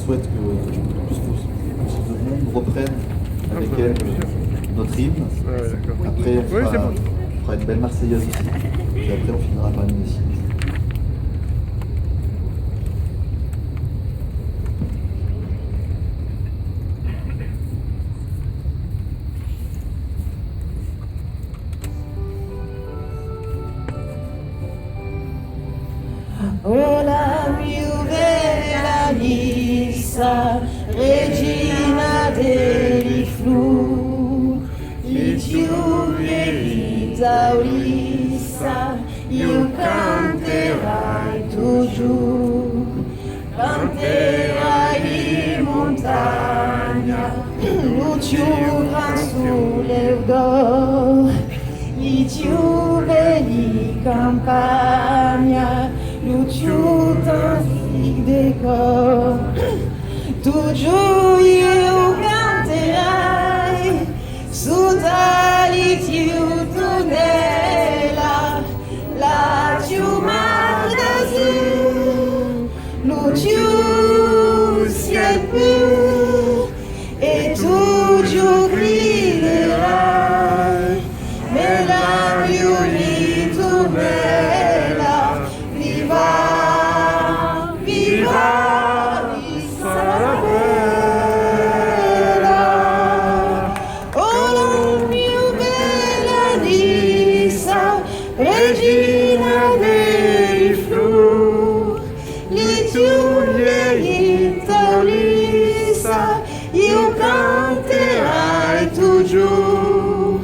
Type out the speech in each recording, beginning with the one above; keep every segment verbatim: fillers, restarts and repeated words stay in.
Souhaite que, que tout le monde reprenne avec elle, euh, notre hymne. Ouais, ouais, d'accord. Après, on fera, on fera une belle Marseillaise aussi. Puis après, on finira par une décime. O la miu bèla Nissa, regina de li flors, li tius vièlhs daulissa, ieu canterai totjorn. Canterai li montanhas, lo tieu grand soleu d'òr, li tius vièlhs campanhas, lo tieu temps ric de còr. Totjorn ieu canterai sota li tius tonèlas, la tieu mar d'azur, lo tieu cièl pur, e totjorn criderai: Mèla miu ritornèla, viva, viva, Nissa la bèla. O la miu bèla Nissa, regina de li flors, li tius vièlhs daulissa, ieu canterai totjorn.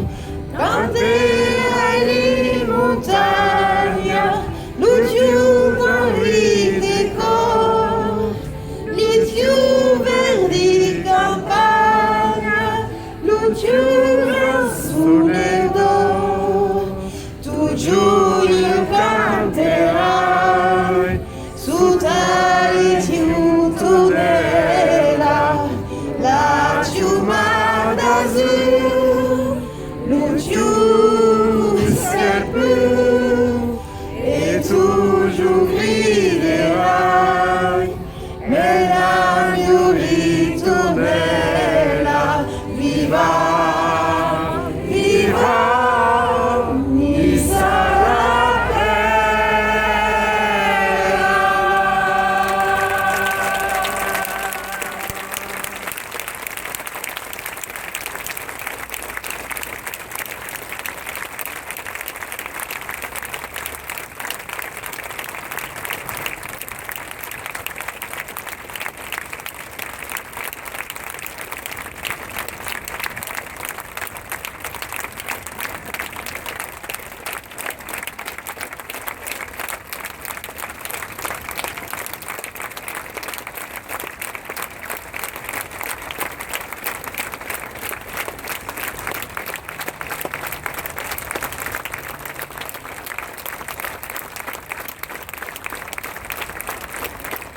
Canterai li montanhas, lo tieu grand ric de còr, li tius vièlhs campanhas, lo tieu grand soleu d'òr. Totjorn ieu canterai sota li tius tonèlas, la tieu mar d'azur, lo tieu cièl pur, e totjorn criderai: Mèla miu ritornèla, viva, viva, Nissa la bèla.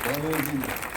Bravo, Zine.